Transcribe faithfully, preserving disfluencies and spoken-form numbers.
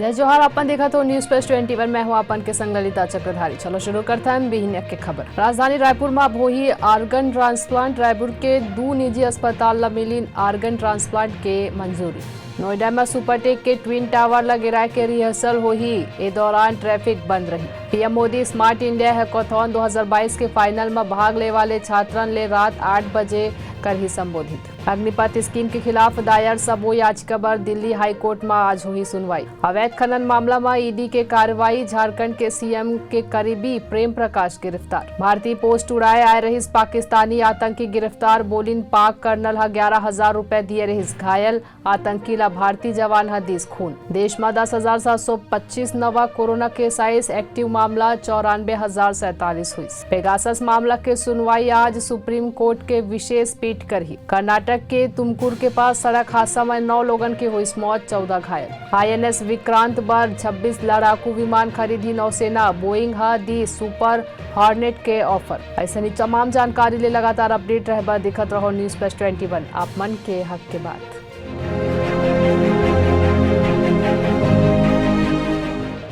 जय जोहार, अपन देखत हो News Press twenty one, मैं हूं अपन के संग ललिता चक्रधारी। चलो शुरू करथन बिहिनिया के खबर। राजधानी रायपुर म अब होही organ transplant। रायपुर के दू निजी अस्पताल ल मिलिन organ transplant के मंजूरी। नोएडा म Supertech के Twin Tower ल गिराए के rehearsal होही, ए दौरान traffic बंद रही। PM Modi Smart India Hackathon दो हज़ार बाईस के final म भाग ले वाले छात्रन ले रात आठ बजे करही संबोधित। अग्निपथ scheme के खिलाफ दायर सबो याचिका बर दिल्ली हाई कोर्ट म आज होही सुनवाई। अवैध खनन मामला म ईडी के कार्रवाई, झारखंड के सीएम के करीबी प्रेम प्रकाश गिरफ्तार। भारतीय post उड़ाए आए रहिस पाकिस्तानी आतंकी गिरफ्तार, बोलिन पाक कर्नल ह ग्यारह हजार रुपए दिए रहिस, घायल आतंकी ला भारतीय जवान ह दिस खून। देश म दस हजार सात सौ पच्चीस नवा कोरोना case आइस, active मामला चौरानबे हजार सैंतालीस हुइस। पेगासस मामला के सुनवाई आज सुप्रीम कोर्ट के विशेष पीठ करही। कर्नाटक के तुमकुर के पास सड़क हादसा म नौ लोगन के होइस मौत, चौदह घायल। आईएनएस विक्रांत बर छब्बीस लड़ाकू विमान खरीदही नौसेना, बोइंग ह दी सुपर हॉर्नेट के offer। अइसनी तमाम जानकारी ले लगातार update रहे बर देखत रहो News Press twenty one, आप मन के हक के बात।